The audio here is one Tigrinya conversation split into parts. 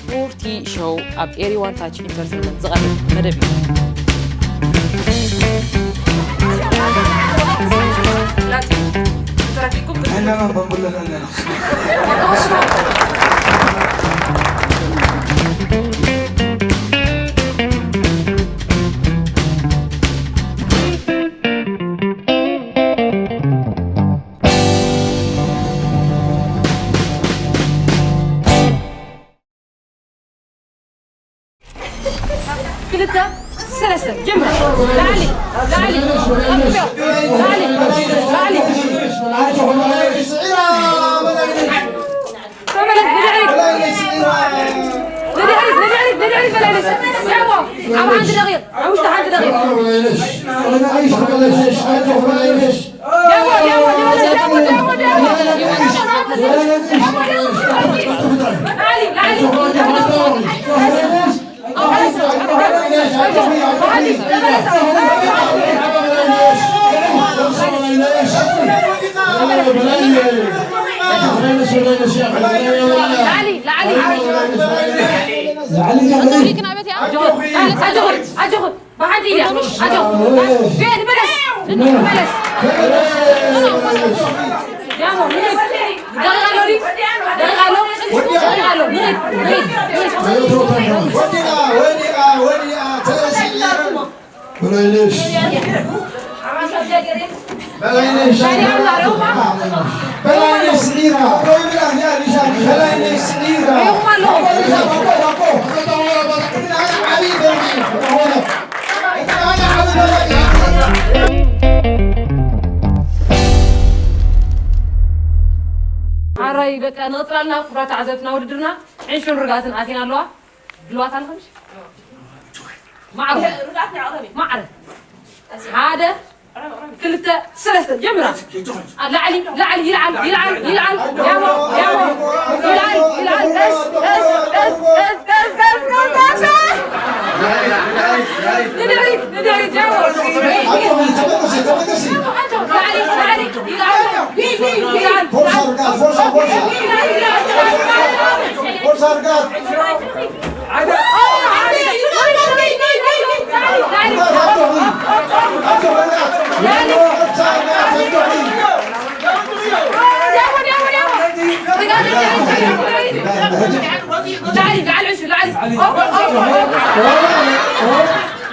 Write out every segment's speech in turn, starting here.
ፉርቲ ሾው ኣብ ኤሪ ዋን ታች ኢንተርቴይንመንት ዝቐርብ መደብ እዩ። ክልተ፣ ሰለስተ፣ ጀምር። ላዕሊ፣ ላዕሊ፣ ኣንብዮ፣ ላዕሊ፣ ላዕሊ። ተመለስ፣ ንድሕሪት። ንድሕሪት፣ ንድሕሪት፣ ንድሕሪት፣ በላይነሽ። ያሞ፣ ኣብ ሓንቲ ደቂቕ፣ ኣብ ውሽጢ ሓንቲ ደቂቕ። ብሓንቲ ኢድያ። ኣጆ። ቤት መለስ። መለስ። ያሞ፣ ደቂቕ ኣሎ ድዩ? ደቂቕ ኣሎ። ደቂቕ ኣሎ። ንኺድ፣ ንኺድ፣ ንኺድ። ወዲቓ፣ ወዲቓ፣ ወዲቓ፣ ተረሲዒ። በላይነሽ። በላይነሽ። በላይነሽ ስዒራ። በላይነሽ ስዒራ። ሓራይ በቃ ንቕጽላልና ክቡራት ተዓዘብትና ውድድርና ዕንሹን ርግኣትን ኣቲና ኣለዋ። ድልዋት ኣለኽምሽ? ማዕረ። ማዕረ። ሓደ፣ ክልተ፣ ሰለስተ፣ ጀምራ። ላዕሊ፣ ላዕሊ፣ ይልዓል፣ ይልዓል፣ ይልዓል፣ ይልዓል፣ ያሞ፣ ያሞ፣ ይልዓል፣ ይልዓል፣ ቀስ፣ ቀስ፣ ቀስ። ንድሕሪት፣ ንድሕሪት፣ ያሞ። ላዕሊ፣ ላዕሊ፣ ይልዓል፣ ይልዓል፣ ይልዓል።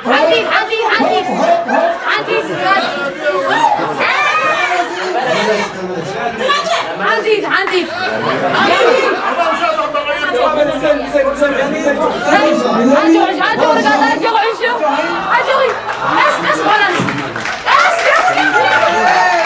ሓንቲ፣ ሓንቲ፣ ሓንቲ። ሓንቲ። ሓንቲ፣ ሓንቲ። ኣጆኺ፣ ኣጆኺ፣ ኣጆኺ፣ ኣጆኺ። ቀስ፣ ቀስ በላ። ቀስ፣ ቀስ፣ ቀስ።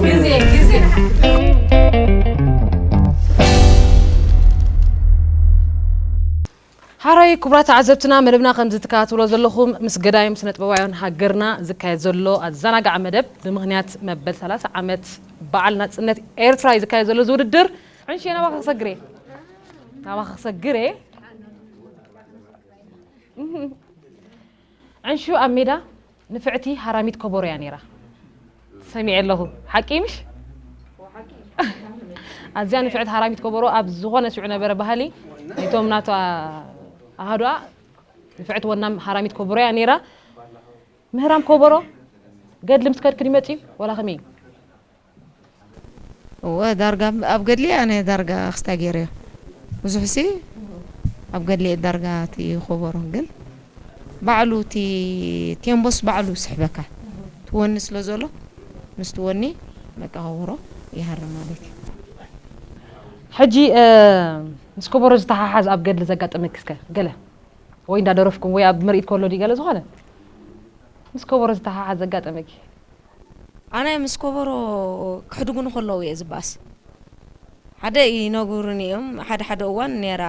ግዜ፣ ግዜ። ሓራይ ክቡራት ተዓዘብትና፣ መደብና ከምዚ ትከታተልዎ ዘለኹም ምስ ገዳይም ስነጥበባውያን ሃገርና ዝካየድ ዘሎ ኣዘናጋዒ መደብ ብምኽንያት መበል ሰላሳ ዓመት በዓል ናጽነት ኤርትራ እዩ ዝካየድ ዘሎ እዚ ውድድር። ዕንሽየ ናባኻ ክሰግር እየ። ናባኻ ክሰግር እየ። ዕንሹ ኣብ ሜዳ ንፍዕቲ ሃራሚት ከበሮ እያ ነይራ። ሰሚዐ ኣለኹ። ሓቂ ምሽ? ኣዝያ ንፍዕቲ ሃራሚት ከበሮ ኣብ ዝኾነ ሽዑ ነበረ ባህሊ ናይቶም ናቱ ኣሃዱኣ ንፍዕቲ ወናም ሃራሚት ከበሮ እያ ነይራ። ምህራም ከበሮ ገድሊ ምስ ከድክን ይመጽእ እዩ ወላ ከመይ እዩ? እወ፣ ዳርጋ ኣብ ገድሊ ኣነ ዳርጋ ክስታይ ገይረዮ። ብዙሕሲ ኣብ ገድሊ እየ ዳርጋ እቲ ከበሮ። ግን ባዕሉ እቲ ቴምቦስ ባዕሉ ይስሕበካ። እቲ ወኒ ስለ ዘሎ፣ ምስቲ ወኒ በቃ ከበሮ ይሃርም ማለት እዩ። ሕጂ፣ እ፣ ምስ ከበሮ ዝተሓሓዝ ኣብ ገድሊ ዘጋጠመኪ እስከ ገለ? ወይ እንዳደረፍኩም ወይ ኣብ ምርኢት ከሎ ድዩ ገለ ዝኾነ? ምስ ከበሮ ዝተሓሓዝ ዘጋጠመኪ? ኣነ ምስ ከበሮ ክሕድጉኒ ከለዉ እየ ዝበኣስ። ሓደ ይነግሩኒ እዮም፣ ሓደ ሓደ እዋን ነይራ።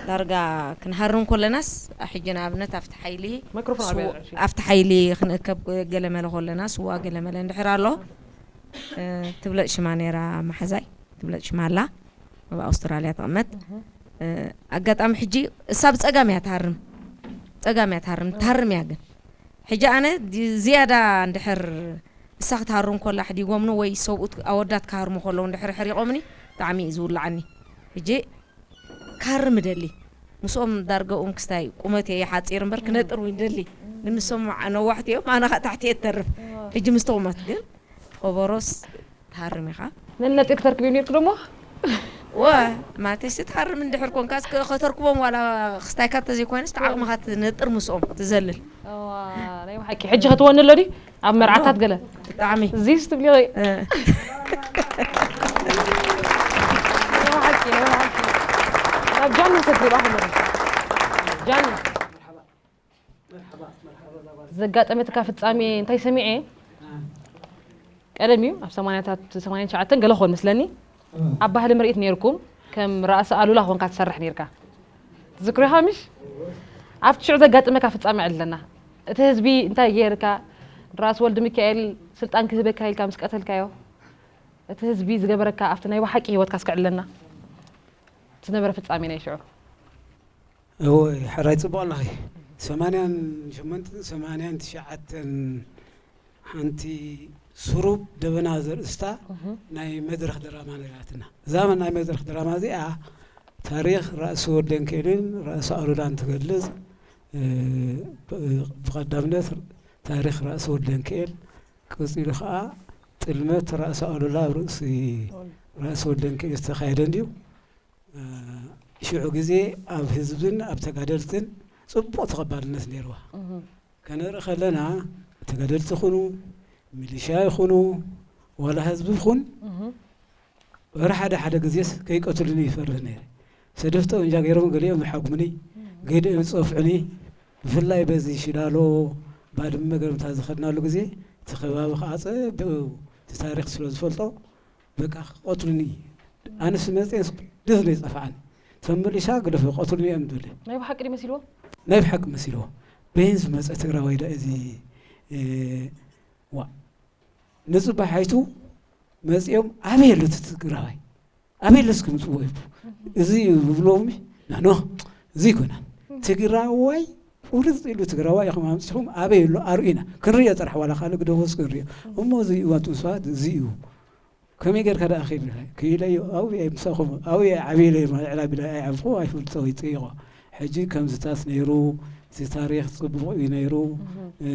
ዳርጋ ክንሃርም ከለናስ፣ ሕጂ ንኣብነት ኣብቲ ሓይሊ ማይክሮፎን ስው- ኣበይ ኣዕርፊ? ኣብቲ ሓይሊ ክንእከብ ገለመለ ከለና፣ ስዋ ገለመለ እንድሕር ኣሎ፣ እ፣ ትብለጥ ሽማ ነይራ፣ መሓዛይ ትብለጥ ሽማ ኣላ፣ ኣብ ኣውስትራልያ ትቕመጥ። እ፣ ኣጋጣሚ ሕጂ እሳ ብጸጋም እያ ትሃርም፣ ጸጋም እያ ትሃርም ትሃርም እያ። ግን ሕጂ ኣነ ዲ- ዝያዳ እንድሕር እሳ ክትሃርም ከላ ሕዲጎምኒ ወይ ሰብኡት ኣወዳት ክሃርሙ ከለዉ እንድሕር ሕሪቆምኒ፣ ብጣዕሚ እዩ ዝውልዓኒ። ሕጂ ክሃርም እደሊ። ምስኦም ዳርገኦም ክስታይ ቁመት እየ ሓፂር እምበር ክነጥር እውን እደሊ። ግን ንሶም ዓ- ነዋሕቲ እዮም፣ ኣነ ከዓ ታሕቲ እየ እተርፍ። ሕጂ ምስ ተቑመት ግን ከበሮስ ትሃርም ኢኻ። ነነጢር ተርክብ ነርክ ደሞ ወ ማለተይ ሲ ትሃርም እንድሕር ኮንካ እስከ ከተርክቦም ዋላ ክስታይካ ተዘይኮይነስ ተዓቕምኻ ትነጥር ምስኦም ትዘልል። ናይ ሓቂ ሕጂ ክትወኒ ኣሎ ድዩ? ኣብ መርዓታት ገለ ብጣዕሚ እዚስ ትብሊ ወይ እ፣ ናይ ሓቂ ናይ ሓቂ ናብ ጃኒ ሰትሪ ባኹ ጃኒ ዘጋጠመትካ ፍጻሜ እንታይ ሰሚዐ? ቀደም እዩ ኣብ ሰማንያታት ሰማንያን ትሽዓተን ገለ ኾን መስለኒ ኣብ ባህሊ ምርኢት ነይርኩም ከም ራእሲ ኣሉላ ኾንካ ትሰርሕ ነይርካ ትዝክሮ ኢኻ ምሽ? ኣብቲ ሽዑ ዘጋጠመካ ፍጻሜ ኣለና እቲ ህዝቢ እንታይ ገይርካ ራእሲ ወልድ ሚካኤል ስልጣን ክህበካ ኢልካ ምስ ቀተልካዮ እቲ ህዝቢ ዝገበረካ ኣብቲ ናይ ብሓቂ ህይወትካ እስከ ዕለና ዝነበረ ፍጻሜ ናይ ሽዑ እወ ሕራይ ጽቡቕ ኣለኺ። ሰማንያን ሸሞንተን ሰማንያን ትሽዓተን ሓንቲ ስሩብ ደበና ዘርእስታ ናይ መድረኽ ድራማ ነይራትና። እዛ ናይ መድረኽ ድራማ እዚኣ ታሪኽ ራእሲ ወልደንኬልን ራእሲ ኣሉላን ትገልጽ። እ፣ ብ- ብቐዳምነት ታሪኽ ራእሲ ወልደንኬል፣ ቀጺሉ ኸኣ ጥልመት ራእሲ ኣሉላ ኣብ ርእሲ ራእሲ ወልደንኬል ዝተኻየደ እንድዩ። ሽዑ ግዜ ኣብ ህዝብን ኣብ ተጋደልትን ጽቡቕ ተቐባልነት ነይርዋ። ከነርኢ ከለና ተጋደልቲ ይኹኑ፣ ሚሊሻ ይኹኑ፣ ዋላ ህዝቢ ይኹን፣ ወረ ሓደ ሓደ ግዜስ ከይቀትሉኒ ይፈርህ ነይረ። ሰደፍ ጠበንጃ ገይሮም ገሊኦም ይሓጉሙኒ፣ ገሊኦም ይጸፍዑኒ። ብፍላይ በዚ ሽላሎ ባድመ ገረምታ ዝኸድናሉ ግዜ እቲ ከባቢ ከዓ ጽቡቕ እቲ ታሪኽ ስለ ዝፈልጦ በቃ ክቐትሉኒ ኣነስ መፅኤን ስደት ነው የጠፋን ተመሊሻ ግደፍ ቀትሉኒ እዮም ዝብል ናይ ብሓቂ ድዩ መሲልዎ ናይ ብሓቂ መሲልዎ በይን ዝመፀ ትግራዋይ ዳ እዚ እ፣ ዋ ንፅባሕ ሓይቱ መፅኦም ኣበይ ኣሎ እቲ ትግራዋይ ኣበይ ኣሎ እስኪ ምፅዎ ይቡ እዚ እዩ ዝብሎም ናኖ እዚ ይኮናል ትግራዋይ ቁርፅ ኢሉ ትግራዋይ ኢኹም ኣምፅኹም ኣበይ ኣሎ ኣርእዩና ክንርእዮ ጥራሕ ዋላ ካልእ ግደፎስ ክንርእዮ እሞ እዚ እዩ ኣቱም ሰባት እዚ እዩ ከመይ ጌርካ ደኣ ክኢል ኢኻ? ክኢለዮ ኣብየ ምሳኹም ኣብየ ዓብየለይ ማለት ዕላቢላ ኣይዓብኹ ኣይፈልጦ ይጽይቖ። ሕጂ ከምዝታት ነይሩ እቲ ታሪኽ ጽቡቕ እዩ ነይሩ። እ፣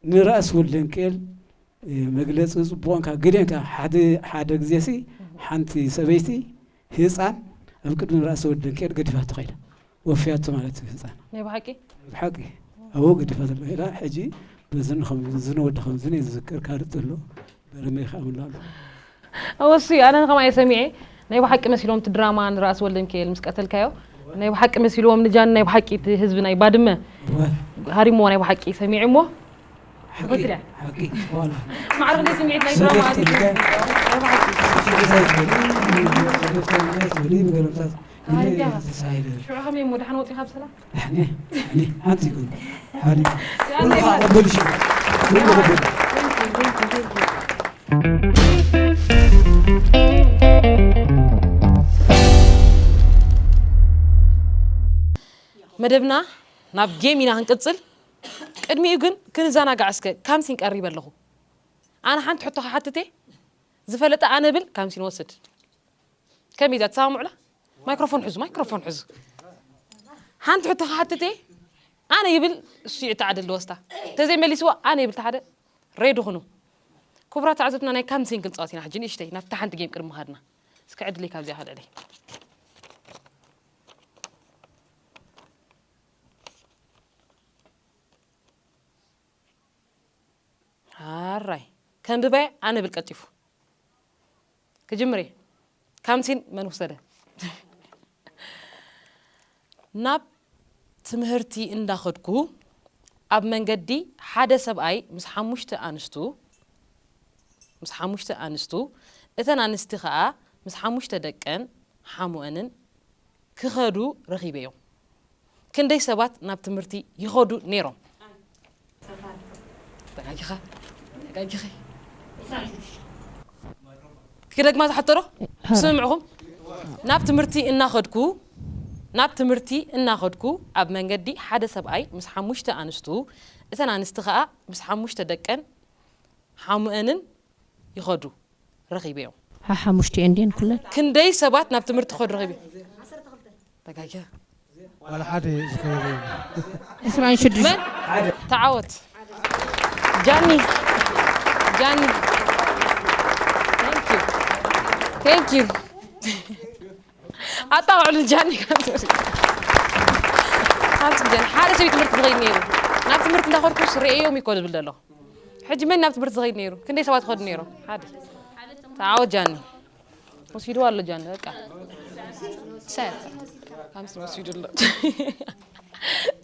ንራእሲ ወልደንቅኤል እ፣ መግለጺ ጽቡቕ እንካ ግደንካ ሓደ ሓደ ግዜሲ ሓንቲ ሰበይቲ ህጻን ኣብ ቅድሚ ራእሲ ወልደንቅኤል ገዲፋቶ ከይዳ ወፍያቶ ማለት እዩ ህጻን ናይ ብሓቂ ብሓቂ ኣብኡ ገዲፋ ዘሎ ኢላ ሕጂ በዝን ከም ዝን ወዲ ከም ዝን ዝዝክር ካልእ ዘሎ በረመይ ከኣ ምሎ ኣሎ ኣወሲ ኣነ ከምኣ እየ ሰሚዐ ናይ ብሓቂ መሲሎም እቲ ድራማ ንራእሲ ወልደ ሚካኤል ምስ ቀተልካዮ ናይ ብሓቂ መሲልዎም ንጃን ናይ ብሓቂ እቲ ህዝቢ ናይ ባድመ እወ ሃሪሞ ናይ ብሓቂ ሰሚዐ እሞ ሓቂ ትኽክል እያ። ሓቂ ዋላ ማዕረ ክንደይ ስምዒት ናይ ድራማ ሰደፍቲ ኣትዩ ልካ ናይ ብሓቂ ሰደፍቲ ልካ ትብሊ ብገለምታት ኣይ፣ እንዲያ። ተሳሂለ ሽዑ ከመይ እሞ ደሓን ወፂኻ ብሰላም ኣነ ኣነ ሓንቲ ይኩን ሓደ ኩሉ ከዓ ቅብል ሽዑ ኩሉ ቅብል መደብና ናብ ጌም ኢና ክንቅፅል ቅድሚኡ ግን ክንዘናጋዕ እስከ ካምሲን ቀሪበ ኣለኹ ኣነ ሓንቲ ሕቶ ክሓትት እየ ዝፈለጠ ኣነ ብል ካምሲን ወስድ ከመይ እዛ ትሰማምዑላ ማይክሮፎን ሕዙ ማይክሮፎን ሕዙ ሓንቲ ሕቶ ክሓትት እየ ኣነ ይብል እሱ ይተዓደል ወስታ ተዘይመሊስዎ ኣነ ይብል ተሓደ ሬድ ኹኑ ክቡራት ተዓዘብትና ናይ ካምሲን ክንፃወት ኢና ሕጂ ንእሽተይ ናብታ ሓንቲ ጌም ቅድሚ ምኻድና እስከ ዕድለይ ካብዚኣ ከልዕለይ ሃራይ ከንብበ ኣነ ብል ቀልጢፉ ክጅምር እየ ካምሲን መን ውሰደ ናብ ትምህርቲ እንዳኸድኩ ኣብ መንገዲ ሓደ ሰብኣይ ምስ ሓሙሽተ ኣንስቱ ምስ ሓሙሽተ ኣንስቱ እተን ኣንስቲ ኸኣ ምስ ሓሙሽተ ደቀን ሓሙአንን ክኸዱ ረኺበዮም። ክንደይ ሰባት ናብ ትምህርቲ ይኸዱ ነይሮም? ተጋጊኻ፣ ተጋጊኺ። ክደግማ ዝሓተሮ? ስምዕኹም? ናብ ትምህርቲ እናኸድኩ፣ ናብ ትምህርቲ እናኸድኩ፣ ኣብ መንገዲ ሓደ ሰብኣይ ምስ ሓሙሽተ ኣንስቱ፣ እተን ኣንስቲ ኸኣ ምስ ሓሙሽተ ደቀን ሓሙኤንን ይኸዱ ረኺበዮም። ሓሓሙሽተ እንድየን ኩለን። ክንደይ ሰባት ናብ ትምህርቲ ክኸዱ ረኺበዮም? ተጋጊኻ። ዋላ ሓደ ዝኸበደ የለን። ዕስራን ሽዱሽተ። መን? ተዓወት። ጃኒ። ጃኒ። Thank you. Thank you. ኣጣቕዕሉ ጃኒ። ሓንቲ ጃኒ። ሓደ ሰብ እዩ ትምህርቲ ዝኸይድ ነይሩ። ናብ ትምህርቲ እንዳኸድኩስ ርእየዮም እኮ ዝብል ዘሎ። ሕጂ መን ናብ ትምህርቲ ዝኸይድ ነይሩ? ክንደይ ሰባት ይኸዱ ነይሮም? ሓደ። ተዓወት ጃኒ። ወሲድዋ ኣሎ ጃኒ፣ በቃ። ሰ-፣ ሃምስ ወሲዱ ኣሎ።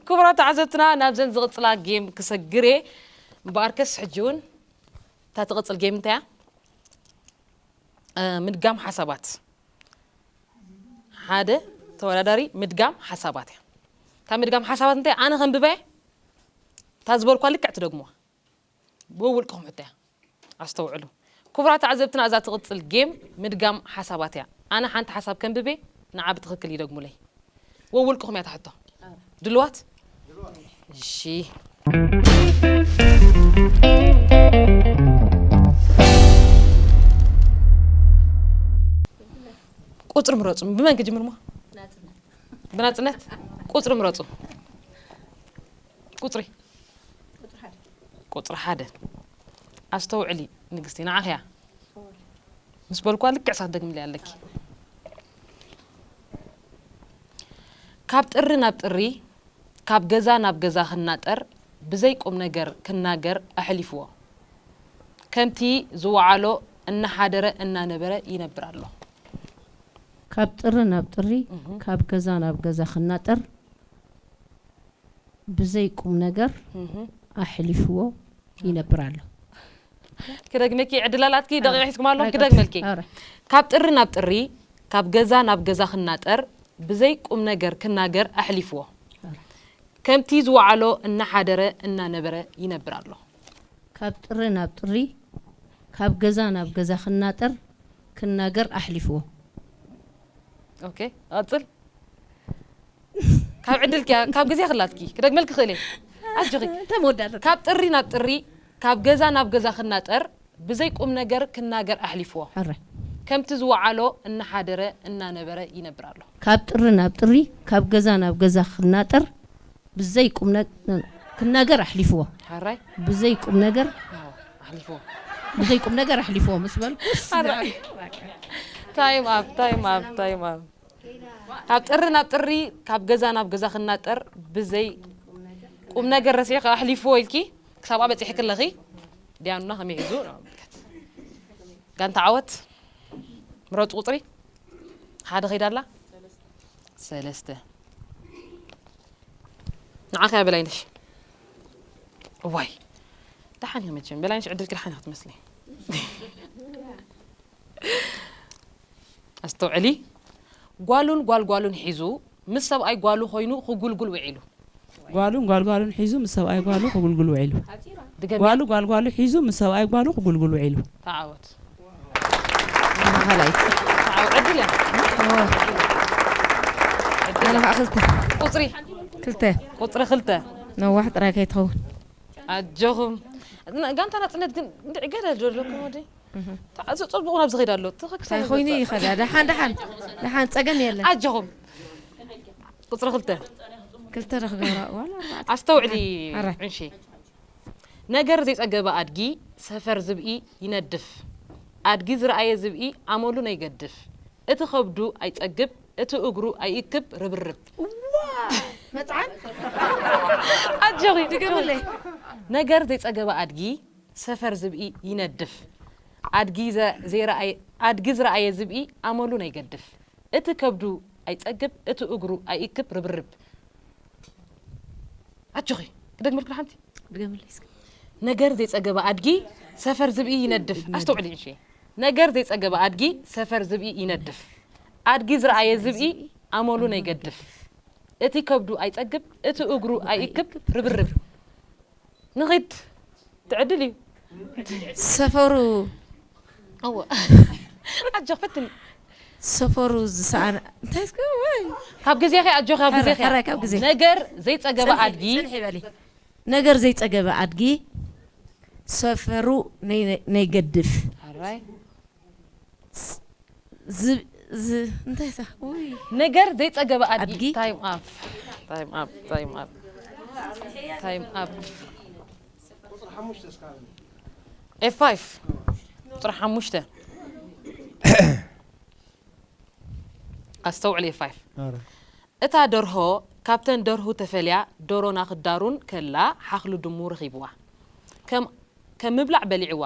ክቡራት ተዓዘብትና፣ ናብዘን ዝቕጽላ ጌም ክሰግር እየ። እምበኣርከስ ሕጂ እውን እታ ትቕጽል ጌም እንታይ እያ? እ፣ ምድጋም ሓሳባት። ሓደ ተወዳዳሪ ምድጋም ሓሳባት እያ። እታ ምድጋም ሓሳባት እንታይ? ኣነ ከንብበ፣ እታ ዝበልኳ ልክዕ ትደግሙዋ። ብውልቅኹም ሕቶ እያ። ኣስተውዕሉ። ክቡራት ተዓዘብትና፣ እዛ ትቕጽል ጌም ምድጋም ሓሳባት እያ። ኣነ ሓንቲ ሓሳብ ከንብቤ፣ ንዓ ብትኽክል ይደግሙለይ። ወውልቅኹም እያ ትሕቶ። ድልዋት? እሺ። ቁጽሪ ምረጹ። ብመን ክጅምር እሞ? ብናጽነት። ቁጽሪ ምረጹ። ቁጽሪ። ቁጽሪ ሓደ። ኣስተውዕሊ ንግስቲ፣ ንዓኺ እያ። ምስ በልኳ ልክዕ ሳትደግምለይ ኣለኪ። ካብ ጥሪ ናብ ጥሪ፣ ካብ ገዛ ናብ ገዛ ክናጠር፣ ብዘይ ቁም ነገር ክናገር ኣሕሊፍዎ። ከምቲ ዝወዓሎ እናሓደረ እናነበረ ይነብር ኣሎ። ካብ ጥሪ ናብ ጥሪ፣ እህ። ካብ ገዛ ናብ ገዛ ክናጠር፣ ብዘይ ቁም ነገር እህ። ኣሕሊፍዎ ይነብር ኣሎ። ክደግመኪ ዕድል ኣላትኪ፣ ደቂቕ ሒዝኩም ኣሎ፣ ኣረ፣ ክደግመልኪ። ኣረ። ካብ ጥሪ ናብ ጥሪ፣ ካብ ገዛ ናብ ገዛ ክናጠር፣ ብዘይ ቁም ነገር ክናገር ኣሕሊፍዎ። ኣረ። ከምቲ ዝወዓሎ እናሓደረ እናነበረ ይነብር ኣሎ። ካብ ጥሪ ናብ ጥሪ፣ ካብ ገዛ ናብ ገዛ ክናጠር፣ ክናገር ኣሕሊፍዎ። ኦኬ፣ ቀጽል። ካብ ዕድልኪ፣ ካብ ግዜ ክላትኪ፣ ክደግመልኪ ክእል እየ። ኣጆኺ። እንተ መወዳእታ። ካብ ጥሪ ናብ ጥሪ፣ ካብ ገዛ ናብ ገዛ ክናጠር፣ ብዘይ ቁም ነገር ክናገር ኣሕሊፍዎ። ሕራይ። ከምቲ ዝወዓሎ እናሓደረ እናነበረ ይነብር ኣሎ። ካብ ጥሪ ናብ ጥሪ፣ ካብ ገዛ ናብ ገዛ ክናጠር፣ ብዘይ ቁም ነግ-፣ ክናገር ኣሕሊፍዎ። ሕራይ። ብዘይ ቁም ነገር። ኣዎ፣ ኣሕሊፍዎ። ብዘይ ቁም ነገር ኣሕሊፍዎ ምስ በልኩስ። ሕራይ። ታይም ኣፕ፣ ታይም ኣፕ፣ ታይም ኣፕ። ካብ ጥሪ ናብ ጥሪ፣ ካብ ገዛ ናብ ገዛ ክናጠር ብዘይ ቁም ነገር ረሲዕካ ኣሕሊፍዎ ኢልኪ ክሳብ በጺሕኪ ኣለኺ። ዲያኑና ከመይ ሒዙ? ጋንታ ዓወት ምረጹ ቁጽሪ። ሓደ ከይዳ ኣላ። ሰለስተ። ንዓኻ እያ በላይነሽ። እዋይ። ደሓን እያ መቸም። በላይነሽ ዕድልኪ ደሓን እያ ክትመስሊ። ኣስተውዕሊ። ጓሉን ጓልጓሉን ሒዙ ምስ ሰብኣይ ጓሉ ኮይኑ ክጉልጉል ውዒሉ። ጓሉን ጓልጓሉን ሒዙ ምስ ሰብኣይ ጓሉ ክጉልጉል ውዒሉ። ድገሚ። ጓሉ ጓልጓሉ ሒዙ ምስ ሰብኣይ ጓሉ ክጉልጉል ውዒሉ። ተዓወት። ማእኸላይ። ተዓወት። ዕድል እያ። እወ። ዕድል ኣነ እያ። ከዓ ክልተ። ቁፅሪ። ክልተ። ቁፅሪ ክልተ። ነዋሕ ጥራይ ከይትኸውን። ኣጆኹም። ና-፣ ጋንታ ናፅነት ግን እንድዒ ገለ ዶ ኣለኩም ወደይ? እህ። ተዓ-፣ እዚ ፅቡቕ ናብዚ ከይዳ ኣሎ። ትኽክል እንታይ ኮይኑ ይኸዳ? ደሓን፣ ደሓን። ደሓን፣ ፀገም የለን። ኣጆኹም። ቁፅሪ ክልተ። ክልተ ዶ ክገብራ? ዋላ ኣርባዕተ። ኣስተውዕሊ ኣረ። ዕንሺ። ነገር ዘይፀገበ ኣድጊ ሰፈር ዝብኢ ይነድፍ። ኣድጊ ዝረኣየ ዝብኢ ኣመሉ ነይገድፍ። እቲ ከብዱ ኣይፀግብ፣ እቲ እግሩ ኣይእክብ ርብርብ። እዋ! መፅዓን? ኣጆኺ። ድገምለይ። ነገር ዘይፀገበ ኣድጊ ሰፈር ዝብኢ ይነድፍ። ኣድጊ ዘ-፣ ዘይረኣየ፣ ኣድጊ ዝረኣየ ዝብኢ ኣመሉ ነይገድፍ። እቲ ከብዱ ኣይጸግብ፣ እቲ እግሩ ኣይእክብ ርብርብ። ኣጆኺ፣ ክደግመልኩ ሓንቲ። ድገምለይ እስኪ። ነገር ዘይጸገበ ኣድጊ ሰፈር ዝብኢ ይነድፍ። ይነድፍ። ኣስተውዕሊ እሺ። ነገር ዘይጸገበ ኣድጊ ሰፈር ዝብኢ ይነድፍ። ኣድጊ ዝረኣየ ዝብኢ ኣመሉ ነይገድፍ። እቲ ከብዱ ኣይጸግብ፣ እቲ እግሩ ኣይእክብ፣ ርብርብ። ንኺድ፣ ትዕድል እዩ። ሰፈሩ እወ። ኣጆኽ፣ ፈትኒ። ሰፈሩ ዝሰኣነ እንታይ እስከ ወይ ካብ ግዜኺ ኣጆኻ፣ ኣብ ሕራይ፣ ግዜኺ። ሕራይ፣ ካብ ግዜ። ነገር ዘይጸገበ ጽንሒ፣ ኣድጊ። ጽንሒ በሊ። ነገር ዘይጸገበ ኣድጊ ሰፈሩ ነይ- ነይገድፍ። ሕራይ። ዝ- ዝ- እንታይ ሳ ውይ ነገር ዘይጸገበ ኣድጊ። ኣድጊ። ታይም ኣፕ፣ ታይም ኣፕ፣ ታይም ኣፕ፣ ታይም ኣፕ። ኤፍ ፋይቭ ቁጽሪ ሓሙሽተ። ኣስተውዕል ኤፍ ፋይቭ። ኧረ። እታ ደርሆ ካብተን ደርሁ ተፈልያ፣ ዶሮና ክዳሩን ከላ ሓኽሊ ድሙ ረኺብዋ። ከም ከም ምብላዕ በሊዕዋ፣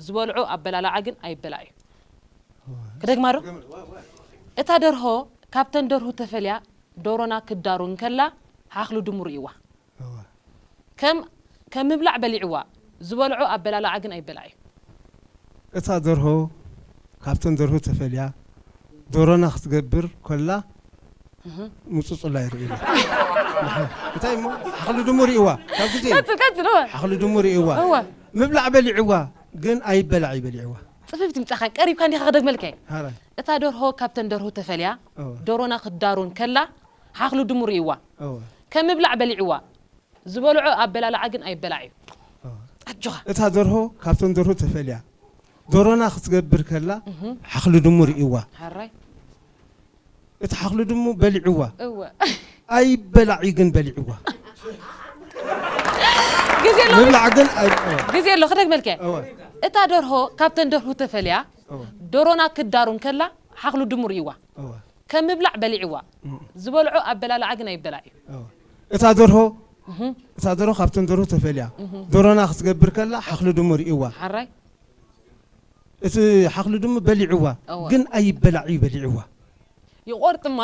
ዝበልዖ ኣበላልዓ ግን ኣይበላዕ እዩ። ክደግማ ዶ? እታ ደርሆ ካብተን ደርሁ ተፈልያ፣ ዶሮና ክዳሩ እንከላ ሓኽሊ ድሙ ርእይዋ። እወ። ከም ከም ምብላዕ በሊዕዋ፣ ዝበልዖ ኣበላልዓ ግን ኣይበላዕ እዩ። እታ ደርሆ ካብተን ደርሁ ተፈልያ ዶሮና ክትገብር ኮላ ምጹጹላ ይርኢ። እንታይ እሞ ሓኽሊ ድሙ ርእይዋ ካብ ግዜ ቀጽል ቀጽል። እወ። ሓኽሊ ድሙ ርእይዋ እወ። ምብላዕ በሊዕዋ ግን ኣይበላዕ ይበሊዕዋ። ጽፍፍቲ ምጻኻ ቀሪብካ እንዲኻ ክደግመልካ እየ። ሃራይ እታ ደርሆ ካብተን ደርሁ ተፈልያ እወ። ዶሮና ክዳሩ እንከላ ሓኽሊ ድሙ ርእይዋ። እወ ከም ምብላዕ በሊዕዋ፣ ዝበልዖ ኣበላልዓ ግን ኣይበላዕ እዩ። እወ። ኣጆኻ። እታ ደርሆ ካብተን ደርሁ ተፈልያ ዶሮና ክትገብር ከላ ሓኽሊ ድሙ ርእይዋ። ሓራይ። እቲ ሓኽሊ ድሙ በሊዕዋ። እወ። ኣይበላዕ እዩ ግን በሊዕዋ። ግዜ ኣሎ። ምብላዕ ግን ኣይ- እወ። ግዜ ኣሎ ክደግመልካ እየ። እወ። እታ ደርሆ ካብተን ደርሁ ተፈልያ እወ። ዶሮና ክዳሩ እንከላ ሓኽሊ ድሙ ርእይዋ። እወ። ከም ምብላዕ በሊዕዋ፣ ዝበልዖ ኣበላልዓ ግን ኣይበላዕ እዩ። እወ። እታ ደርሆ እታ ደርሆ ካብተን ደርሁ ተፈልያ ዶሮና ክትገብር ከላ ሓኽሊ ድሙ ርእይዋ። ሓራይ። እቲ ሓኽሊ ድሙ በሊዕዋ እወ። ግን ኣይበላዕ እዩ በሊዕዋ። ይቆርጥማ።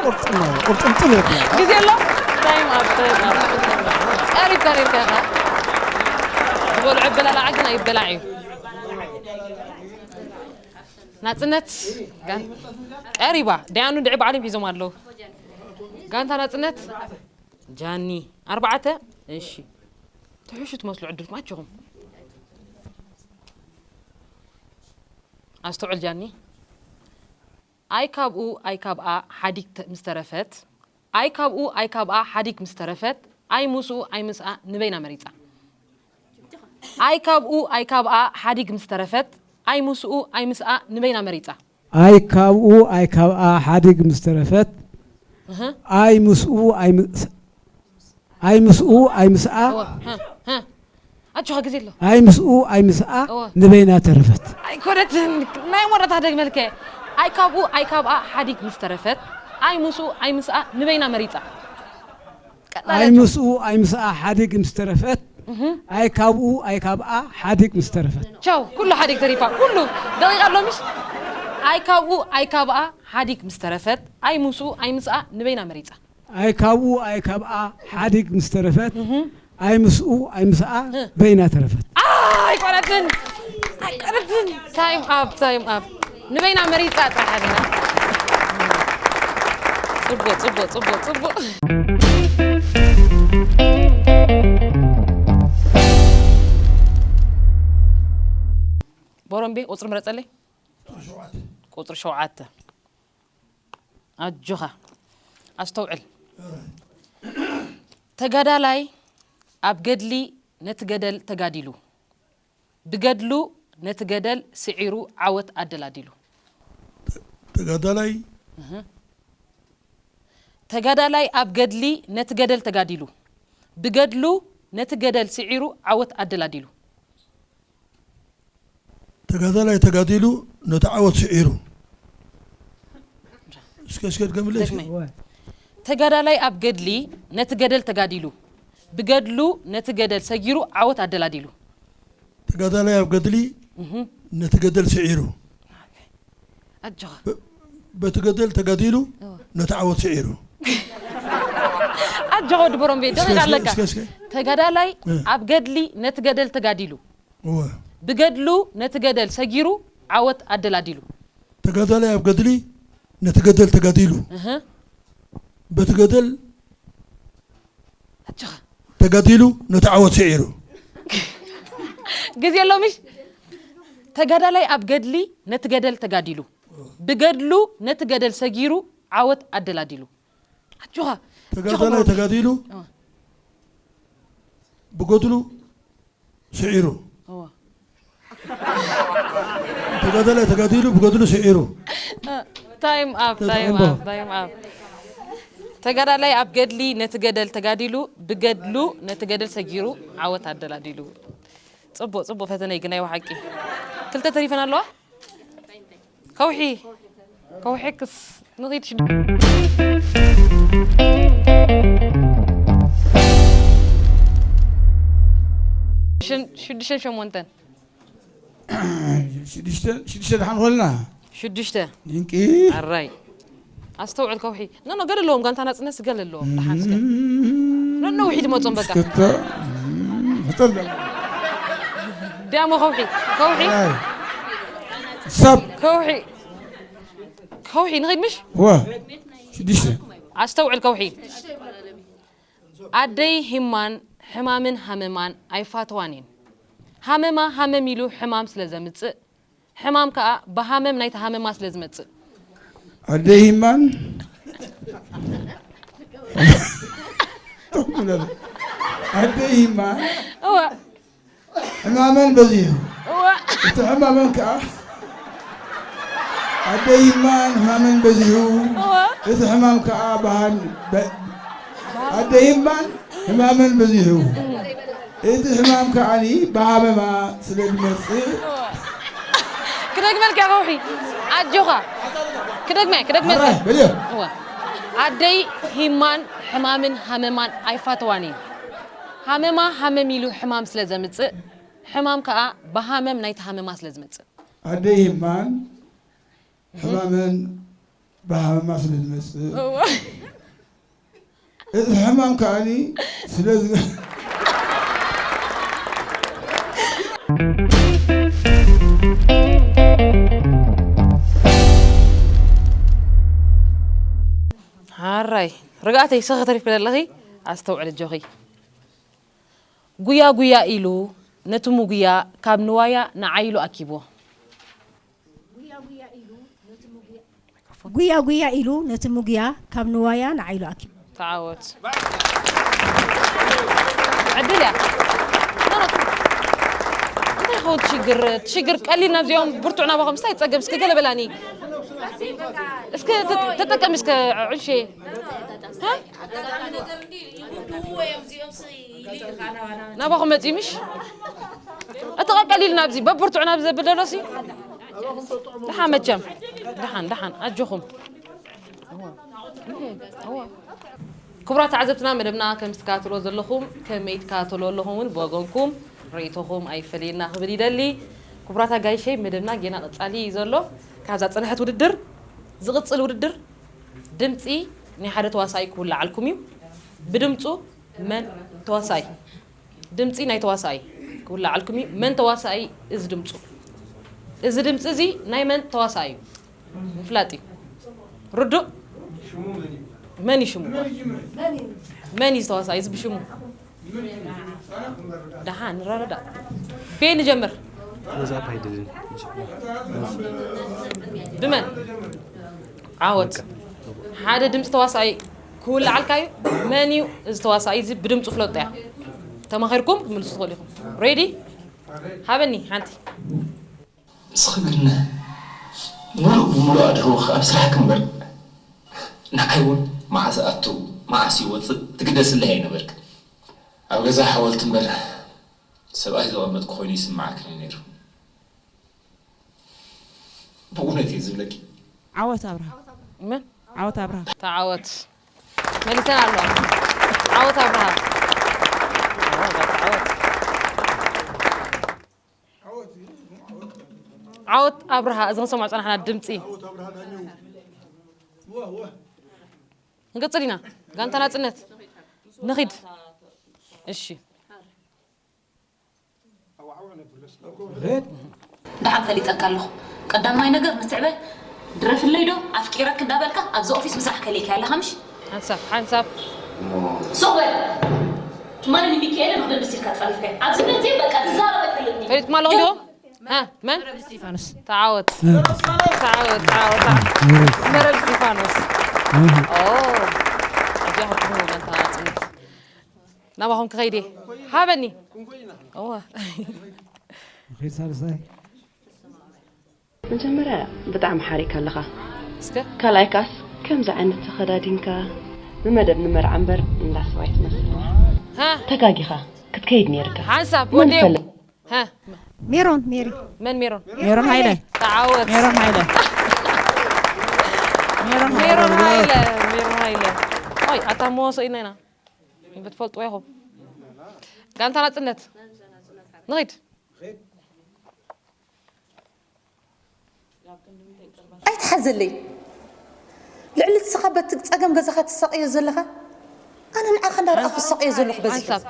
ቁርጥማ ቁርጥምጥም የብላ። ግዜ ኣሎ። ታይም ኣፕ፣ ታይም ኣፕ። ቀሪብ ቀሪብ ከኻ ዝበልዖ ኣበላልዓ ግን ኣይበላዕ እዩ። ናጽነት ጋን- ቀሪባ። ደያኑ ድዒ ባዕሎም ሒዞም ኣለዉ። ጋንታ ናጽነት ጃኒ ኣርባዕተ። እሺ፣ ትሕሹ ትመስሉ ዕድልኩም ኣጆኹም። ኣስተውዕል ጃኒ። ኣይ ካብኡ ኣይ ካብኣ ሓዲግ ተ- ምስ ተረፈት፣ ኣይ ካብኡ ኣይ ካብኣ ሓዲግ ምስ ተረፈት፣ ኣይ ምስኡ ኣይ ምስኣ ንበይና መሪጻ። ኣይ ካብኡ ኣይ ካብኣ ሓዲግ ምስ ተረፈት፣ ኣይ ምስኡ ኣይ ምስኣ ንበይና መሪጻ። ኣይ ካብኡ ኣይ ካብኣ ሓዲግ ምስ ተረፈት፣ እህ። ኣይ ምስኡ ኣይ ምስ- ኣይ ምስኡ ኣይ ምስኣ፣ እወ፣ ሀ፣ ሀ። ኣጆኻ ግዜ ኣሎ። ኣይ ምስኡ ኣይ ምስኣ እወ። ንበይና ተረፈት። ኣይኮነትን፣ ናይ ወረታ ደግመልከ። ኣይ ካብኡ ኣይ ካብኣ ሓዲግ ምስ ተረፈት፣ ኣይ ምስኡ ኣይ ምስኣ ንበይና መሪጻ። ቀላል ኣይ ኣጆኻ። ምስኡ ኣይ ምስኣ ሓዲግ ምስ ተረፈት፣ ኣይ ካብኡ ኣይ ካብኣ ሓዲግ ምስ ተረፈት። ቻው፣ ኩሉ ሓዲግ ተሪፋ፣ ኩሉ። ደቂቃ ኣሎ ምሽ? ኣይ ካብኡ ኣይ ካብኣ ሓዲግ ምስ ተረፈት፣ ኣይ ምስኡ ኣይ ምስኣ ንበይና መሪጻ። ኣይ ካብኡ ኣይ ካብኣ ሓዲግ ምስ ተረፈት፣ ኣይ ምስኡ ኣይ ምስኣ በይና ተረፈት። ኣይቆረትን፣ ኣይቆረትን። ታይም ኣፕ፣ ታይም ኣፕ። ንበይና መሪጻ ጥራሕ ኣቢና። ጽቡቕ፣ ጽቡቕ፣ ጽቡቕ፣ ጽቡቕ። ቦሮምቤ፣ ቁጽሪ ምረጸለይ። ቁጽሪ ሸውዓተ። ኣጆኻ። ኣስተውዕል። ተጋዳላይ ኣብ ገድሊ ነቲ ገደል ተጋዲሉ። ብገድሉ ነቲ ገደል ስዒሩ ዓወት ኣደላዲሉ። ተጋዳላይ ተጋዳላይ ኣብ ገድሊ ነቲ ገደል ተጋዲሉ። ብገድሉ ነቲ ገደል ስዒሩ ዓወት ኣደላዲሉ። ተጋዳላይ ተጋዲሉ ነቲ ዓወት ስዒሩ። እስከ እስከ ድገምለይ እስከ። ደግመ። ተጋዳላይ ኣብ ገድሊ ነቲ ገደል ተጋዲሉ። ብገድሉ ነቲ ገደል ሰጊሩ ዓወት ኣደላዲሉ። ተጋዳላይ ኣብ ገድሊ ነቲ ገደል ስዒሩ። ኣጆኻ። በቲ ገደል ተጋዲሉ ነቲ ዓወት ስዒሩ። ኣጆኻ ወዲ ቦሮምቤ፣ ደቂቃ እስከ፣ ኣለካ። እስከ፣ እስከ። ተጋዳላይ እ። ኣብ ገድሊ ነቲ ገደል ተጋዲሉ። እወ። ብገድሉ ነቲ ገደል ሰጊሩ ዓወት ኣደላዲሉ። ተጋዳላይ ኣብ ገድሊ ነቲ ገደል ተጋዲሉ፣ እህ። በቲ ገደል ኣጆኻ። ተጋዲሉ፣ ነቲ ዓወት ስዒሩ። ግዜ ኣሎ ምሽ? ተጋዳላይ ኣብ ገድሊ ነቲ ገደል ተጋዲሉ፣ ብገድሉ ነቲ ገደል ሰጊሩ ዓወት ኣደላዲሉ። ኣጆኻ። ተጋዳላይ ኣጆኻ። ተጋዲሉ፣ እዋ። ብገድሉ ስዒሩ። እዋ። ተጋዳላይ ተጋዲሉ ብገድሉ ስዒሩ። ታይም ኣፕ፣ ታይም ተጠቒምዎ። ኣፕ፣ ታይም ኣፕ። ተጋዳላይ ኣብ ገድሊ ነቲ ገደል ተጋዲሉ፣ ብገድሉ ነቲ ገደል ሰጊሩ፣ ዓወት ኣደላዲሉ። ጽቡቕ፣ ጽቡቕ ፈተነ እዩ፣ ግን ኣይወሓቂ። ክልተ ተሪፈን ኣለዋ? ከውሒ፣ ከውሒ ክስ ንኺድ ሽዱ-፣ ሽን-፣ ሽዱሽተን ሸሞንተን። ሽዱሽተ፣ ሽዱሽተ ደሓን ኾልና። ሽዱሽተ። ድንቂ። ኣራይ። ኣስተውዕል ከውሒ። ኖ፣ ኖ፣ ገለ ኣለዎም፣ ጋንታ ናጽነት ገለ ኣለዎም። ደሓን እስከ። ኖ፣ ኖ፣ ውሒድ መጾም በቃ። እስከተ፣ እም፣ ፍጠር ዳ-፣ ዳሞ ከውሒ፣ ከውሒ። ኣይ። ሰብ። ከውሒ። ከውሒ፣ ንኺድ ምሽ? ዋ። ሽዱሽተ። ኣስተውዕል ከውሒ። ኣደይ ሂማን ሕማምን ሃመማን ኣይፋተዋን እየን። ሃመማ ሃመም ኢሉ ሕማም ስለ ዘምጽእ፣ ሕማም ከኣ ብሃመም ናይቲ ሃመማ ስለ ዝመጽእ። ኣደይ ሂማን ኣደይ ሂማን እወ። ሕማመን በዚሑ። እወ። እቲ ሕማመን ከኣ ኣደይ ሂማን ሕማመን በዚሑ። እወ። እቲ ሕማም ከኣ ብሃን በ-፣ ኣደይ ሂማን ሕማመን በዚሑ። እቲ ሕማም ከኣኒ ብሃመማ ስለ ዝመጽእ። ክደግመልካ ከውሒ። ኣጆኻ። ክደግመ፣ ክደግመልካ። ኣረ፣ በልዮ። እወ። ኣደይ ሂማን ሕማምን ሃመማን ኣይፋተዋን እየን። ሃመማ ሃመም ኢሉ ሕማም ስለ ዘምጽእ፣ ሕማም ከኣ ብሃመም ናይቲ ሃመማ ስለ ዝመጽእ። ኣደይ ሂማን ሕማመን ብሃመማ ስለ ዝመጽእ። እወ። እቲ ሕማም ከኣኒ ስለ ዝ-፣ ሓራይ ርግኣተይ፣ ስኺ ተሪፍኪ ዘለኺ ኣስተውዕሊ ኣጆኺ። ጉያ ጉያ ኢሉ ነቲ ምጉያ ካብ ንዋያ ንዓይሉ ኣኪብዎ። ጉያ ጉያ ኢሉ ነቲ ምጉያ ካብ ንዋያ ንዓይሉ ኣኪቡ። ተዓወት። ዕድል እያ። ኖ፣ ኖ። እንታይ ይኸውን እቲ ሽግር? እቲ ሽግር ቀሊል ናብዚኦም ብርቱዕ ናባኹም። ምስታይ ጸገም? እስኪ ገለ በላኒ። እስኪ ተ-፣ ተጠቀሚ እስከ ዕንሼ። ሃ? ናባኹም መጺኡ ምሽ? እቲ ቀቀሊልና ኣብዚ በብርቱዕና ብዘብል ደሎሲ። ደሓን መቸም። ደሓን፣ ደሓን፣ ኣጆኹም። ክቡራት ተዓዘብትና፣ መደብና ከም ትከታተልዎ ዘለኹም፣ ከመይ ትከታተልዎ ኣለኹም እውን ብወገንኩም ርእይቶኹም ኣይፈለየና ክብል ይደሊ። ክቡራት ኣጋይሸይ፣ መደብና ጌና ቀጻሊ እዩ ዘሎ። ካብዛ ጸንሐት ውድድር ዝቕጽል ውድድር ድምጺ ናይ ሓደ ተዋሳኣይ ክውላዓልኩም እዩ። ብድምጹ መን ተዋሳኣይ ድምጺ ናይ ተዋሳኣይ ክውላዓልኩም እዩ። መን ተዋሳኣይ እዚ ድምጹ? እዚ ድምጺ እዚ ናይ መን ተዋሳኣይ እዩ? ምፍላጥ እዩ። ርዱእ? መን እዩ ሽሙ? መን እዩ ተዋሳኣይ እዚ ብሽሙ? ደሓን ንረዳዳእ። ቤ ንጀምር። በዛ ባይደ ብመን? ዓወት። ሓደ ድምጺ ተዋሳኣይ ክውልዓልካ እዩ። መን እዩ እዚ ተዋሳኣይ እዚ ብድምጹ ፍለጦ እያ። ተማኺርኩም ክትምልሱ ትኽእሉ ኢኹም። ሬዲ? ሃበኒ ሓንቲ። ንስኺ ግን ምሉእ ብምሉእ ኣድህቦኺ ኣብ ስራሕኪ እምበር፣ ንዓይ እውን መዓስ ኣቱ መዓስ ይወፅእ ትግደስለይ ኣይነበርክን። ኣብ ገዛ ሓወልቲ እምበር ሰብኣይ ዘቐመጥኩ ኮይኑ ይስምዓክን እዩ ነይሩ። ብእውነት እየ ዝብለኪ። ዓወት ኣብርሃ። መን? ዓወት ኣብርሃ። ተዓወት። መሊሰን ኣለዋ። ዓወት ኣብርሃ። ዓወት፣ ዓወት። ዓወት ኣብርሃ፣ እዚ ክንሰምዖ ጸናሕና ድምጺ። ክንቅጽል ኢና። ጋንታ ናጽነት። ንኺድ። እሺ። ደሓን ፈሊጠካ ኣለኹ። ቀዳማይ ነገር ንትዕበ ድረፍለይ ዶ ኣፍቂረክ እንዳበልካ ኣብዚ ኦፊስ ምስራሕ ከሊእካ ኣለኻ ምሽ? ሓንሳብ ሓንሳብ። ሱቕ በል። ትማሊ ንሚካኤል ንክደንስ ኢልካ ጸሪፍካዮ። ኣብዚ መጽእ በቃ ክዛረብ ኣይፈልጥን እየ። ፈሊጥኩም ኣለኹም ዲኹም? እ፣ መን? መረብ እስጢፋኖስ። ተዓወት። ተዓወት፣ ተዓወት፣ ተዓወት። መረብ እስጢፋኖስ። ኦ፣ ኣዚኣ ክትህቡ ጋንታ ጽንት። ናባኹም ክኸይድ እየ። ሃበኒ። እወ። ንኺድ ሳልሳይ። መጀመርያ ብጣዕሚ ሓሪካ ኣለኻ። እስከ። ካልኣይ ካስ ከምዚ ዓይነት ተኸዳዲንካ ንመደብ ንመርዓ እምበር እንዳ ሰብኣይ ትመስል። ሃ? ተጋጊኻ ክትከይድ ነይርካ። ሓንሳብ መን ወዲኦም። ትፈልጥ? ሃ? ሜሮን ሜሪ። መን ሜሮን? ሜሮን ሃይለ። ተዓወት። ሜሮን ሃይለ። ሜሮን ሜሮን ሃይለ። ሃይለ፣ ሜሮን ሃይለ። ኦይ፣ ኣታ መወሶ ኢና ኢና። ብትፈልጥዎ ኢኹም። ጋንታ ናጽነት። ንኺድ። ኣይትሓዘለይ። ልዕሊ ንስኻ በቲ ጸገም ገዛኻ ትሳቕዮ ዘለኻ፣ ኣነ ንዓኻ እንዳረኣኹ ዝሳቕዮ ዘለኹ በዚሑ። ሓንሳብ።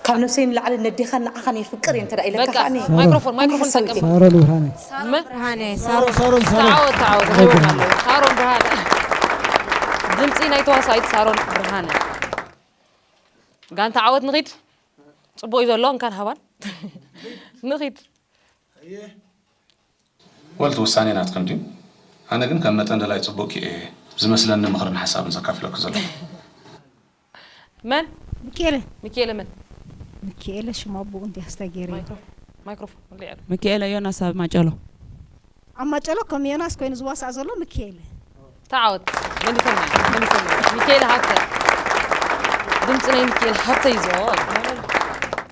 ካብ ነብሰይ ንላዕሊ ነዴኻን ንዓኻን የፍቅር እየ እንተ ደኣ ኢለካ በቃ፣ ከኣኒ። ማይክሮፎን፣ ማይክሮፎን ሓሳብ ጠቀም። ይትብል። ሳሮን ብርሃነ። መ? ብርሃነ፣ ሳሮን፣ ሳሮን፣ ሳሮን። ተዓወት፣ ተዓወት፣ ርህዎም ኣለዉ። ሳሮን ብርሃነ። ድምጺ ናይ ተዋሳኢት ሳሮን ብርሃነ። ጋንታ ዓወት ንኺድ። ጽቡቕ እዩ ዘሎ፣ እንካን ሃባን። ንኺድ። ወልቲ ውሳኔ ናትክን ድዩ? ኣነ ግን ከም መጠን ደላይ ጽቡቕ ክየ ዝመስለኒ ምኽርን ሓሳብን ዘካፍለኩ ዘለኹ። መን? ሚኪኤለ። ሚኪኤለ መን? ሚኪኤለ ሽም ኣቦኡ እንዲያ ኣስተገይረ። ማይክሮ-፣ ማይክሮፎን ወሊዐ። ሚኪኤለ ዮናስ ኣብ ማጨሎ። ኣብ ማጨሎ ከም ዮናስ ኮይኑ ዝዋሳእ ዘሎ ሚኪኤለ። ተዓወት። መሊሶም፣ መሊሶም። ሚኪኤለ ሃብተ። ድምፂ ናይ ሚኪኤለ ሃብተ እዩ ዝኦ።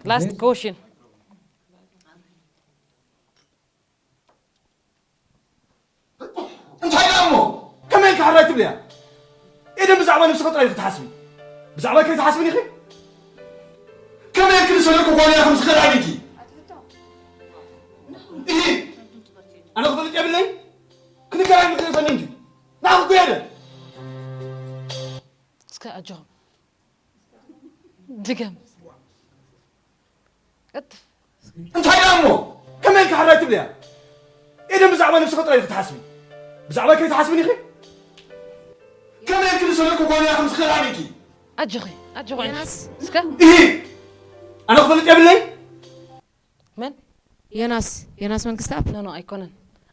ላስት ኮሽን። እንታይ ደኣ እሞ? ከመይ ኢልካ ሕራይ ትብልያ? ኤደን ብዛዕባ ነብስኺ ጥራይ ኢኺ ትሓስቢ። ብዛዕባ ከይትሓስብን ኢኺ? ከመይ ኢልኪ ዝሰለኩ ጓል እያ ከምዚ ክራይ ኢልኪ? ኢሂ! ኣነ ክፈልጥ የብለይ? ክንገራይ ምኽንያት እንዲ። ንዓኺ እኮ እየ ኤደን። እስከ ኣጆኹም። ድገም። ቀጥፍ። እንታይ ደኣ እሞ? ከመይ ኢልካ ሕራይ ትብልያ? ኤደን ብዛዕባ ነብስኺ ጥራይ ኢኺ ትሓስቢ። ብዛዕባ ከይትሓስብን ኢኺ? ከመይ ኢልኪ ዝሰለኩ ጓል እያ ከምዚ ክራይ ኢልኪ? ኣጆኺ፣ ኣጆኺ። ዮናስ። እስከ። ኢሂ! ኣነ ክፈልጥ የብለይ? መን? ዮናስ፣ ዮናስ መንግስተኣብ። ኖ፣ ኖ፣ ኣይኮነን።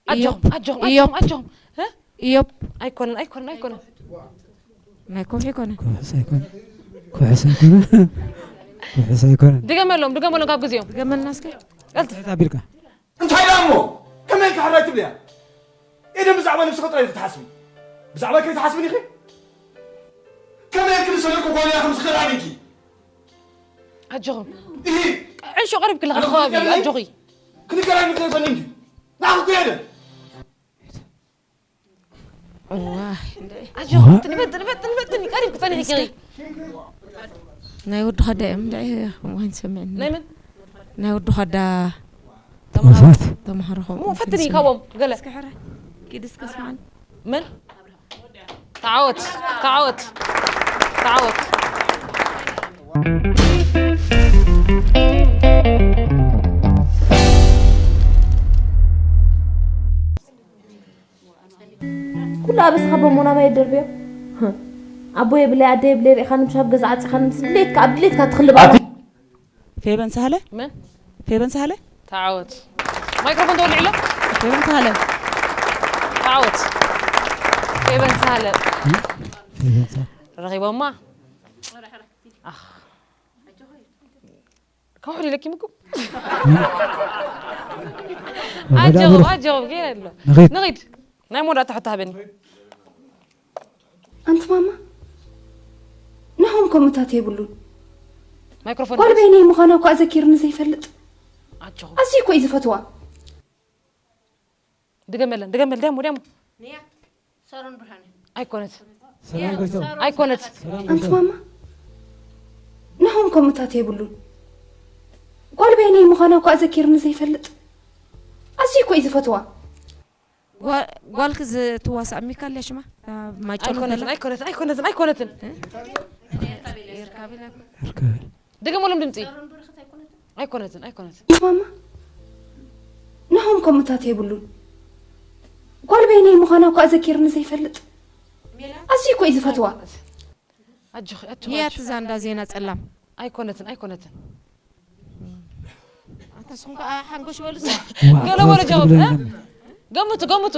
ኢዮብ። ኣጆኹም፣ ኣጆኹም፣ ኢዮብ። ኣጆኹም፣ ኣጆኹም። እ? ኢዮብ። ኣይኮነን፣ ኣይኮነን፣ ኣይኮነን። ናይ ኮፍ ኣይኮነን። ኩሕስ ኣይኮነን። ኩሕስ ኣይኮነን። ኩሕስ ኣይኮነን። ድገመሎም፣ ድገመሎም ካብ ግዜኦም። ድገመልና እስከ። ቀልጥፍ። እንታይ ኣቢልካ? እንታይ ደኣ እሞ? ከመይ ኢልካ ሕራይ ትብልያ? ኤደን ብዛዕባ ነብስኺ ጥራይ ኢኺ ትሓስቢ። ብዛዕባ ከይትሓስብን ኢኺ? ከመይ ኢልኪ ዝሰለኩ ጓል እያ ከምዚ ክራይ ኢልኪ? ኣጆኹም። ኢሂ! ዕሾ ቀሪብኪ ኣለኺ ኣነ ከባቢ፣ ክልተ ኣጆኺ። ክንገራይ ምክንያት እንዲ። ንዓኺ እኮ እየ ኤደን። እዋይ፣ እንደ ኣጆኺ፣ ትንበጥ፣ ትንበጥ፣ ትንበጥ፣ ትንበጥ፣ ቀሪብኪ ጸኒሕኪ። ናይ ወዲ ኸዳ እዮም፣ እንደ ዋይን ሰምዕኒ። ናይ መን? ናይ ወዲ ኸዳ ተምሃሮ። ተምሃሮ ኸው እሞ ፈትኒ ካብኦም ገለ። እስከ ሕራይ፣ ኪድ እስከ ስምዓኒ። መን? ተዓወት፣ ተዓወት፣ ተዓወት። ኩሉ ኣበስኻ በሞ ናባይ ደርብዮ። ኣቦ የብለይ፣ ኣደ የብለይ፣ ርኢኻኒ ምሽ ኣብ ገዛ ዓጺኻኒ ምስ ድሌትካ፣ ኣብ ድሌትካ ትኽልባ። ኣቲ- ፌበን ሳህለ? መን? ፌበን ሳህለ? ተዓወት። ማይክሮፎን ተወሊዑ ኣሎ? ፌበን ሳህለ። ተዓወት። ፌበን ሳህለ። ፌበን ሳህለ። ረኺቦማ። ኣኽ። ካብ ሕዱ ለኪምኩም? ወደ ኣጆኹም፣ ኣቡሩኽ። ኣጆኹም፣ ገይረ ኣሎ። ንኺድ። ንኺድ። ናይ መወዳእታ ሕቶ ሃበኒ። ኣንቲ ማማ፣ ናሆም ከምኡታት የብሉን። ማይክሮፎን ጓል ሒዝ። በይነይ ምዃና እኳ ኣዘኪርኒ ዘይፈልጥ። ኣጆኹም። ኣዝዩ እኮ እዩ ዝፈትዋ። ድገመለን፣ ድገመል፣ ድያሞ፣ ድያሞ። ንያ፣ ሳሮን ብርሃነ። ኣይኮነት። ሰላም ጎይቶም። ኣይኮነት። ሰላም ኣንቲ ጎይቶም። ማማ፣ ናሆም ከምኡታት የብሉን። ጓል በይነይ ምዃና እኳ ኣዘኪርኒ ዘይፈልጥ። ኣዝዩ እኮ እዩ ዝፈትዋ። ጓ-፣ ጓልኪ ዝትዋሳእ ሚካል እያ ሽማ? ኣብ ማይጨሎ ኣይኮነትን፣ ዘላ? ኣይኮነትን፣ ኣይኮነትን፣ ኣይኮነትን። እ? ይርካብል። ይርካብል። ድገመሎም ድምፂ። ኣይኮነትን፣ ኣይኮነትን። ማማ፣ ናሆም ከምኡታት የብሉን። ጓል በይነይ ምዃና እኳ ኣዘኪርኒ ዘይፈልጥ። ኣዝዩ እኮ እዩ ዝፈትዋ። ኣጆኺ ኣጆኺ ህያት ኣጆኺ። እዛ እንዳ ዜና ጸላም ኣይኮነትን ኣይኮነትን። ኣንታ ስኹም ከኣ ሓንጎሽ በሉ። ገለ ወረ ጃወብ ገምቱ ገምቱ።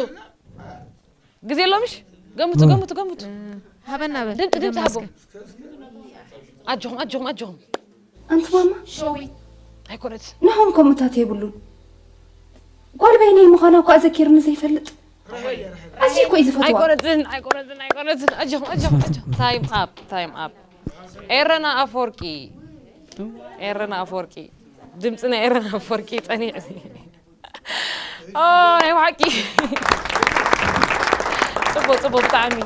ግዜ የሎምሽ። ገምቱ ገምቱ ገምቱ። ሃበና በል ድምፂ ድምፂ ሃቦ። ኣጆኹም ኣጆኹም ኣጆኹም። ኣንቲ ማማ ሸዊት ኣይኮነትን። ናሆም ከምኡታት የብሉን። ጓል በይነይ ምዃና እኳ ኣዘኪርኒ ዘይፈልጥ። ኣዝዩ እኮ እዩ ዝፈትዋ። ኣይኮነትን ኣይኮነትን ኣይኮነትን። ኣጆኹም ኣጆኹም ኣጆኹም። ታይም ኣፕ ታይም ኣፕ። ኤረና ኣፈወርቂ ኤረና ኣፈወርቂ። ድምፂ ናይ ኤረና ኣፈወርቂ ጸኒዑ። ኦ ናይ ብሓቂ። ጽቡቅ ጽቡቅ ብጣዕሚ።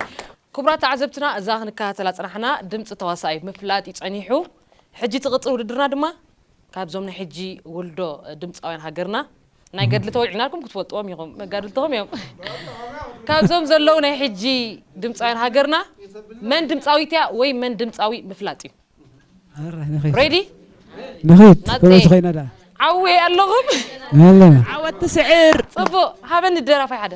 ክቡራት ተዓዘብትና እዛ ክንከታተላ ጽናሕና ድምፂ ተዋሳኣይ ምፍላጥ እዩ ጸኒሑ። ሕጂ ትቕጽል ውድድርና ድማ ካብዞም ናይ ሕጂ ውልዶ ድምፃውያን ሃገርና ናይ ገድሊ ተወልዒናልኩም ክትፈልጥዎም ኢኹም መጋድልትኹም እዮም። ካብዞም ዘለዉ ናይ ሕጂ ድምፃውያን ሃገርና መን ድምፃዊት እያ ወይ መን ድምፃዊ ምፍላጥ እዩ። ኣረ ንኺድ ሬዲ ንኺድ ናፀ። ወለቱ ኮይና ዳ ዓዊ ኣለኹም። ኣለና ዓወት ትስዕር ፅቡቅ ሃበኒ ደራፋይ ሓደ